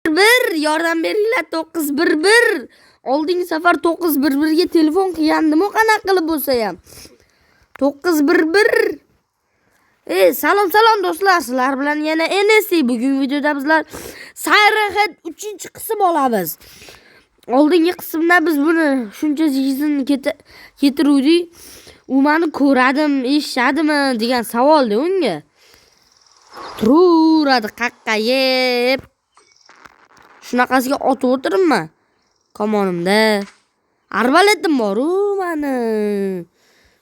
1 yordam beringlar 911. Oldingi safar 911 ga telefon qilgandim-ku, qanaqa qilib bo'lsa ham. 911. Salom salom do'stlar, sizlar bilan yana NSC. Bugun videoda bizlar Siren Head 3-qism olamiz. Oldingi qismda biz buni shuncha yuzini ketiruvdik. U meni ko'radim, eshitadimi degan savolda unga. Turadi qaqqayib. Shunaqasiga otib o'tiribman. Komonimda. Arbaletim bor-u mani.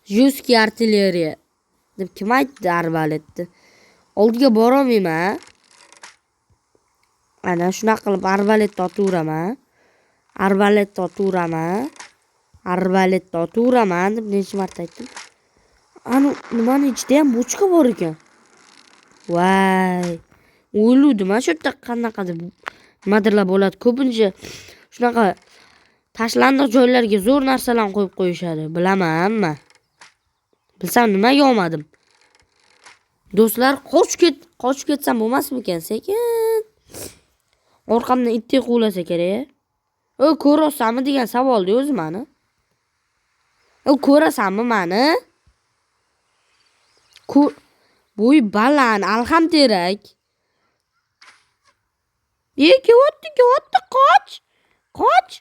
Жесткий artilleriya deb kim aytdi arbaletni? Oldiga borolmayman. Ana shunaqa qilib arbaletni otaveraman. Arbaletni otaveraman. Arbaletni otaveraman deb necha marta aytdim. Ani nimani ichida ham bochka bor ekan. Voy. O'luvdim shu yerda qanaqadir nimadirlar bo'ladi. Ko'pincha shunaqa tashlandiq joylarga zo'r narsalarni qo'yib qo'yishadi. Bilaman hamma. Bilsam nimaga olmadim. Do'stlar, qochib ketsam bo'lmasmikan sekin? Orqamdan itdek quvlasa kerak. O, ko'rasanmi degan savolda o'zi mani. O, ko'rasanmi mani? Bo'yi baland, alham terak. Kelyapti, kelyapti, qoch. Qoch.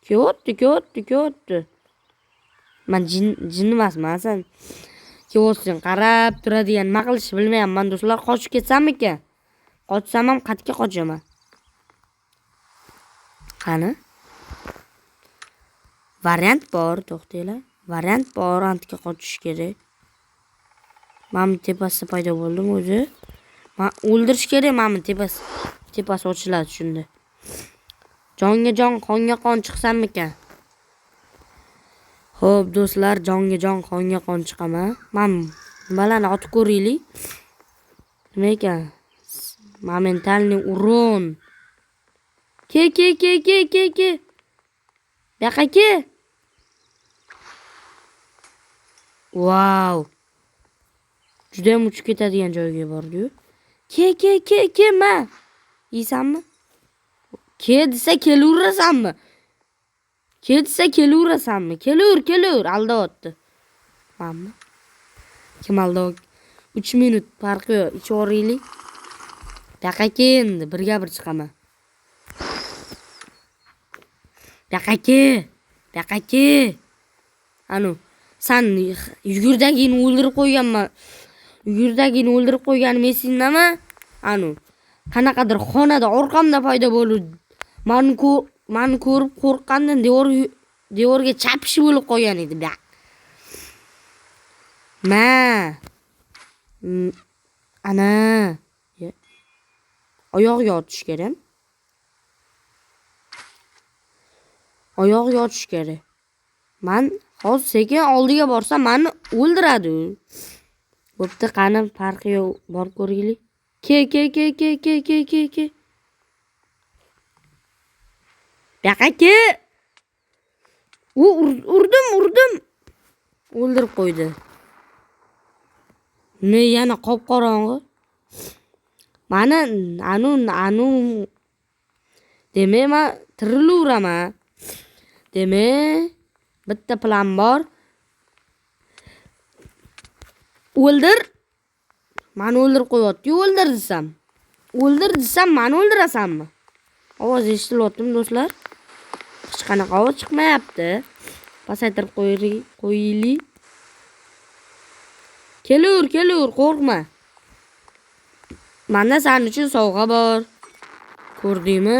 Kelyapti, kelyapti, kelyapti. Men jin emasman, sen kelyapsan, qarab turadigan, nima qilishni bilmayapman do'stlar. Qochib ketsammikan? Qochsam ham qayerga qochaman? Qani? Variant bor, to'xtanglar. Variant bor, antga qochish kerak. Mana bu tepasida paydo bo'ldim o'zi. Men o'ldirish kerak, mana bu tepasi. Tepasi ochiladi shunda. Jonga jon, qonga qon chiqsammikan? Xo'p, do'stlar, jonga jon, qonga qon chiqaman. Men nimalarni otib ko'raylik. Nima ekan? Momentalniy урон. Ke, ke, ke, ke, ke, ke. Bu yoqqa ke. Vau. Juda ham uchib ketadigan joyga bordi-yu. Ke, ke, ke, ke, ma. Yeysanmi? Ke desa kelaverasanmi? Ke desa kelaverasanmi? Kelaver, kelaver, aldayapti. Manmi? Kim aldayapti? 3 minut farqi yo'q. Ichib yuboraylik. Bu yoqqa ke endi, birga bir chiqaman. Bu yoqqa ke. Bu yoqqa ke. Anu, san yugurdagini o'ldirib qo'yganman. Yugurdagini o'ldirib qo'yganim esingdami? Anu, qanaqadir xonada orqamda paydo bo'lib, meni ko'rib qo'rqqandan devorga chapishib o'lib qolgan edi. Ma. Ana. Oyog'iga otish kerak. Oyog'iga otish kerak. Men hozir sekin oldiga borsam meni o'ldiradi u. Bo'pti, qani farqi yo'q, borib ko'raylik. Ke, ke, ke, ke, ke, ke, ke, ke. Bu yoqqa ke. U urdim, urdim. O'ldirib qo'ydi. Ne yana qop-qorong'i. Mani anu anu demak men tirilaveraman. Demak, bitta plan bor. O'ldir. Meni o'ldirib qo'yapti-yu, o'ldir desam. O'ldir desam meni o'ldirasanmi? Ovoz eshitilyaptimi do'stlar? Hech qanaqa ovoz chiqmayapti. Pasaytirib qo'yaylik. Kelaver, kelaver, qo'rqma. Menda sen uchun sovg'a bor. Ko'rdingmi?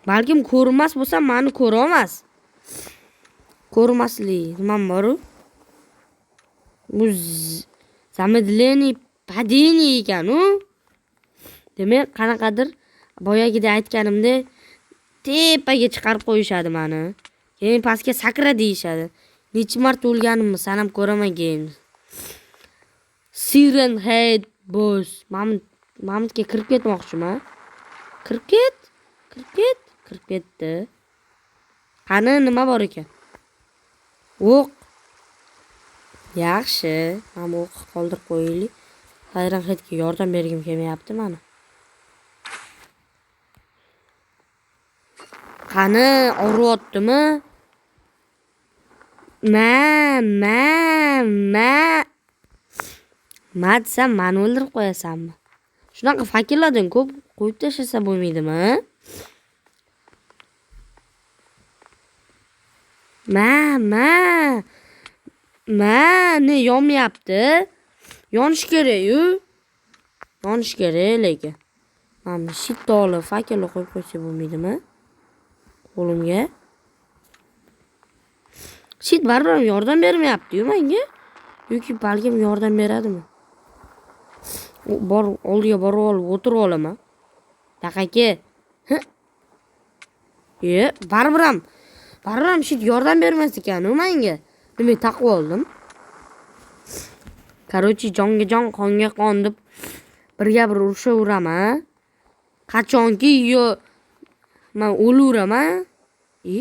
Balkim ko'rinmas bo'lsam meni ko'ra olmas. Ko'rmaslik nimam bor-u? Bu zamedleniy padeniy ekan u. Demak, qanaqadir boyagida aytganimdek tepaga chiqarib qo'yishadi meni. Keyin pastga sakra deyishadi. Necha marta o'lganimni san ham ko'raman keyin. Siren Head boss. Mamutga kirib ketmoqchiman. Kirib ket. Kirib ket. Kirib ketdi. Qani nima bor ekan? O'q. Yaxshi. Mana bu o'qni qoldirib qo'yaylik. Siren Headga yordam bergim kelmayapti mani. Qani, og'riyaptimi? Ma, ma, ma. Ma desam mani o'ldirib qo'yasanmi? Shunaqa fakellardan ko'p qo'yib tashlasa bo'lmaydimi? Ma, ma. Ma, ne yonmayapti? Yonish kerak-yu. Yonish kerak lekin. Mana shitni olib fakelni qo'yib qo'ysa bo'lmaydimi? Qo'limga. Shit baribir ham yordam bermayapti-yu menga. Yoki balkim yordam beradimi? Bor, oldiga borib olib o'tirib olaman. Taqaki. Baribir ham shit yordam bermas ekan-u menga. Nima taqib oldim? Короче, jonga jon, qonga qon deb birga bir urushaveraman. Qachonki yo men o'laveraman. I.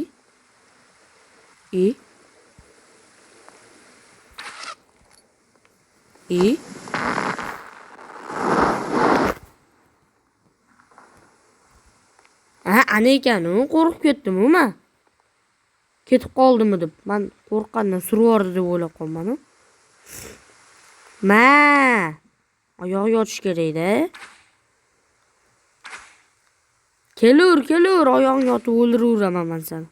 Ha, ana ekan-u, qo'rqib ketdim-u men. Ketib qoldimi deb. Men qo'rqqandan surib yubordi deb o'ylab qolman-u. Ma! Oyog'i yotish kerak-da. Kelur, kelur, oyog'ing yotib o'ldiraveraman men seni.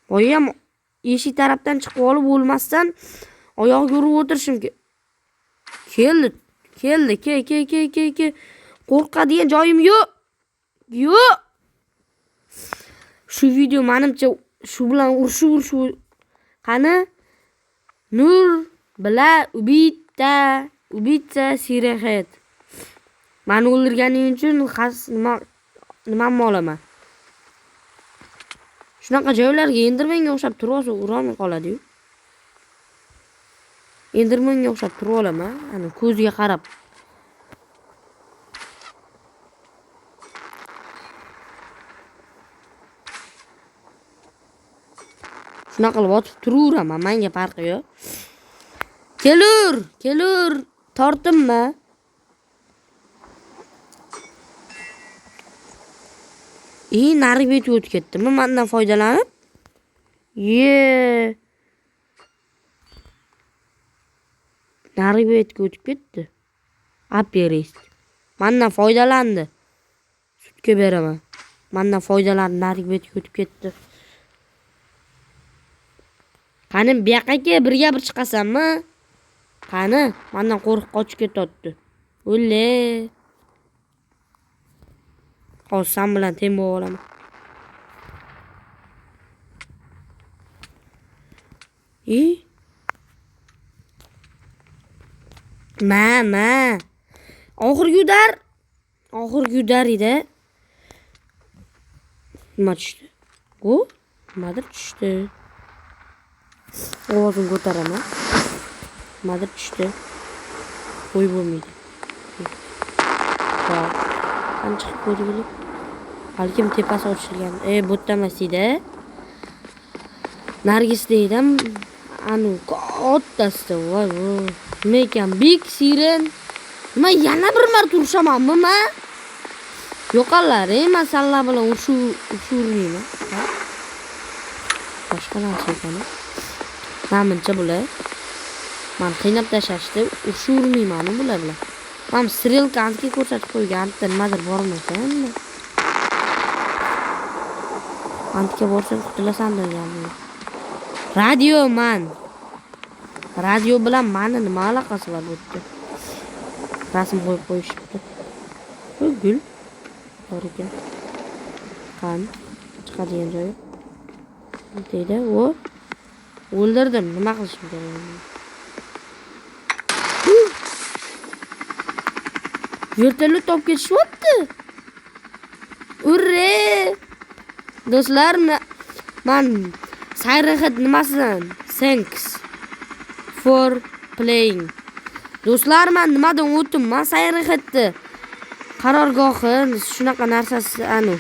Boyam eshik tarafdan chiqib olib o'lmasdan oyog'iga urib o'tirishim keldi, keldi, ke, ke, ke, ke, ke. Qo'rqadigan joyim yo'q. Yo'q. Shu video menimcha shu bilan urushib qani Nur bila ubita, ubita Siren Head. Meni o'ldirganing uchun xas nimamni olaman. Shunaqa joylarga Endermanga o'xshab turib olsa urolmay qoladi-yu. Endermanga o'xshab turib olaman, ana ko'ziga qarab. Shunaqa qilib otib turaveraman, menga farqi yo'q. Kelur, kelur, tortinma. Narigi betga o'tib ketdimi? Mendan foydalanib? Ye. Narigi betga o'tib ketdi. Aperist. Mendan foydalandi. Sudga beraman. Mendan foydalanib narigi betga o'tib ketdi. Qani bu yoqqa kel, birga bir chiqasanmi? Qani, mendan qo'rqib qochib ketyapti. O'lle. Hozir sen bilan teng bo'lib olaman. Ma, ma. Oxirgi udar. Oxirgi udar edi. Nima tushdi? Bu nimadir tushdi. Ovozimni ko'taraman. Nimadir tushdi. Qo'y bo'lmaydi. Va qani chiqib ko'raylik. Balkim tepasi ochilgan. Bu yerda emas edi. Nargis deydi. Anu kattasida. Voy, voy. Nima ekan? Big Siren. Nima yana bir marta urushamanmi men? Yo'qollar, men sanlar bilan urushavermayman. Ha? Boshqa narsa ekan. Namuncha bular. Meni qiynab tashlashdi. Urushavermayman bular bilan. Mana strelkani ko'rsatib qo'ygan, bitta nimadir bormi ekan? Antga borsang qutulasan degan bu. Radio man. Radio bilan mani nima aloqasi bor bu yerda? Rasm qo'yib qo'yishibdi. Bu gul bor ekan. Qani chiqadigan joyi. Deydi, o o'ldirdim. Nima qilishim kerak? Vertolyot olib ketishyapti. Urre! Do'stlar, man Siren Head nimasidan? Thanks for playing. Do'stlar, man nimadan o'tdim? Man Siren Headni qarorgohi shunaqa narsasi, anu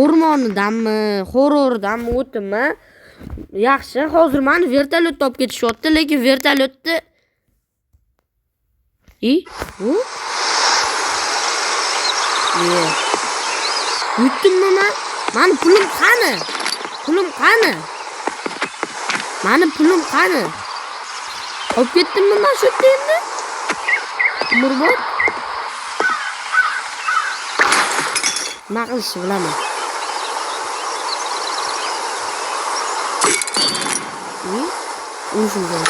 o'rmonidanmi, horrordanmi o'tdimmi? Yaxshi, hozir meni vertolyotda olib ketishyapti, lekin vertolyotni И bu? Ye. Yutdimmi man? Mani pulim qani? Pulim qani? Mani pulim qani? Olib ketdimmi man shu yerda endi? Umrbod? Nima qilishni bilaman. И urishim kerak.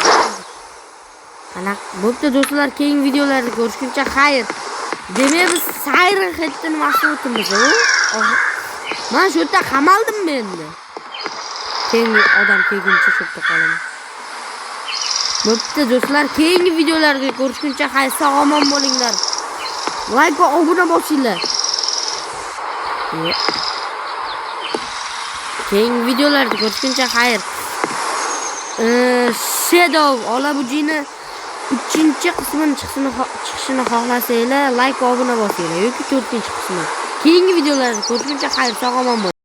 Qanaqa? Bo'pti do'stlar, keyingi videolarda ko'rishguncha xayr. Demak, biz Siren Head'ni nimasi o'timiz, u? Man shu yerda qamaldimmi endi? Keyingi odam kelguncha shu yerda qolaman. Bo'pti do'stlar, keyingi videolarda ko'rishguncha xayr, sog' omon bo'linglar. Like va obuna bosinglar. Keyingi videolarda ko'rishguncha xayr. Shadow Olabujini 3-qismini chiqishini xohlasanglar, like va obuna bosinglar yoki 4-qismi. Keyingi videolarda ko'rishguncha xayr, sog' omon bo'ling.